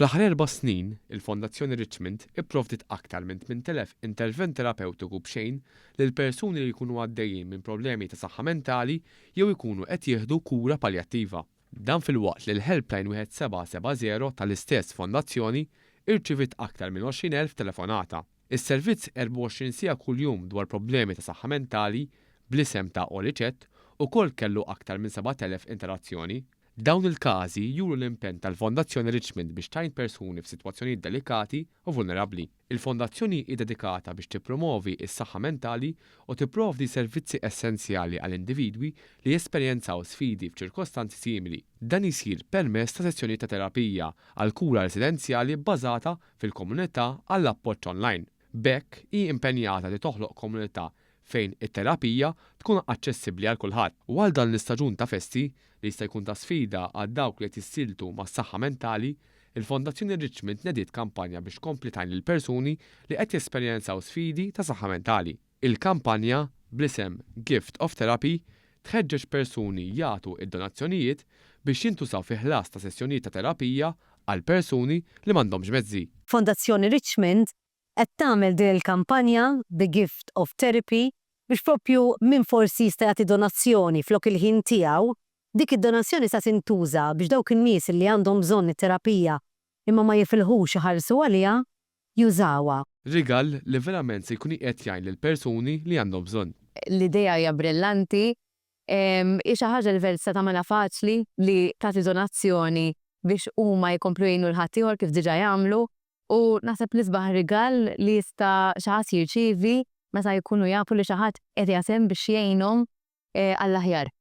Fl-aħħar 4 snin, il-Fondazzjoni Richmond ipprovdiet aktar minn 8,000 intervent terapewtiku b'xejn lil persuni li jkunu għaddejjin minn problemi ta' saħħa mentali jew ikunu qed jieħdu kura paljattiva. Dan filwaqt li l-Helpline 1770 tal-istess fondazzjoni irċivit aktar minn 20,000 telefonata. Is-servizz 24 siegħa kuljum dwar problemi ta' saħħa mentali bl-isem ta' OlyChat ukoll kellu aktar minn 7,000 interazzjoni. Dawn il-każi juru l-impenn tal-Fondazzjoni Richmond biex tgħin persuni f'sitwazzjonijiet delikati u vulnerabbli. Il-fondazzjoni hi dedikata biex tippromovi s-saħħa mentali u tipprovdi servizzi essenzjali għal individwi li jesperjenzaw sfidi f'ċirkostanzi simili. Dan isir permezz ta' sessjonijiet ta' terapija għal kura residenzjali bbażata fil-komunità għall appoġġ online. B'hekk hi impenjata li toħloq komunità fejn it-terapija tkun aċċessibbli għal kulħadd. U għal dan l-istaġun ta' festi li jista' jkun ta' sfida għal dawk li qed jissieltu mas-saħħa mentali, il-Fondazzjoni Richmond nediet kampanja biex tkompli tgħin lil persuni li qed jesperjenzaw sfidi ta' saħħa mentali. Il-kampanja bl-isem Gift of Therapy tħeġġeġ persuni jagħtu id-donazzjonijiet biex jintużaw fi ħlas ta' sessjonijiet ta' terapija għal persuni li m'għandhomx mezzi. Fondazzjoni Richmond qed tagħmel din il-kampanja The Gift of Therapy biex propju min forsi jista' jagħti donazzjoni flok il-ħin tiegħu, dik id-donazzjoni sa tintuża biex dawk in-nies li għandhom bżonn it-terapija imma ma jifilħux iħallsu għaliha jużawha. Rigal li verament se jkun qiegħed jgħin lil persuni li għandhom bżonn. L-idea hija brillanti, hi xi ħaġa li vera tista' tagħmilha faċli li tagħti donazzjoni biex huma jkomplu jgħinu lil ħaddieħor kif diġà jagħmlu u naħseb l-isbaħ rigal li jista' xi ħadd jirċievi meta jkunu jafu li xi ħadd qed jaħdem biex jgħinhom għall-aħjar.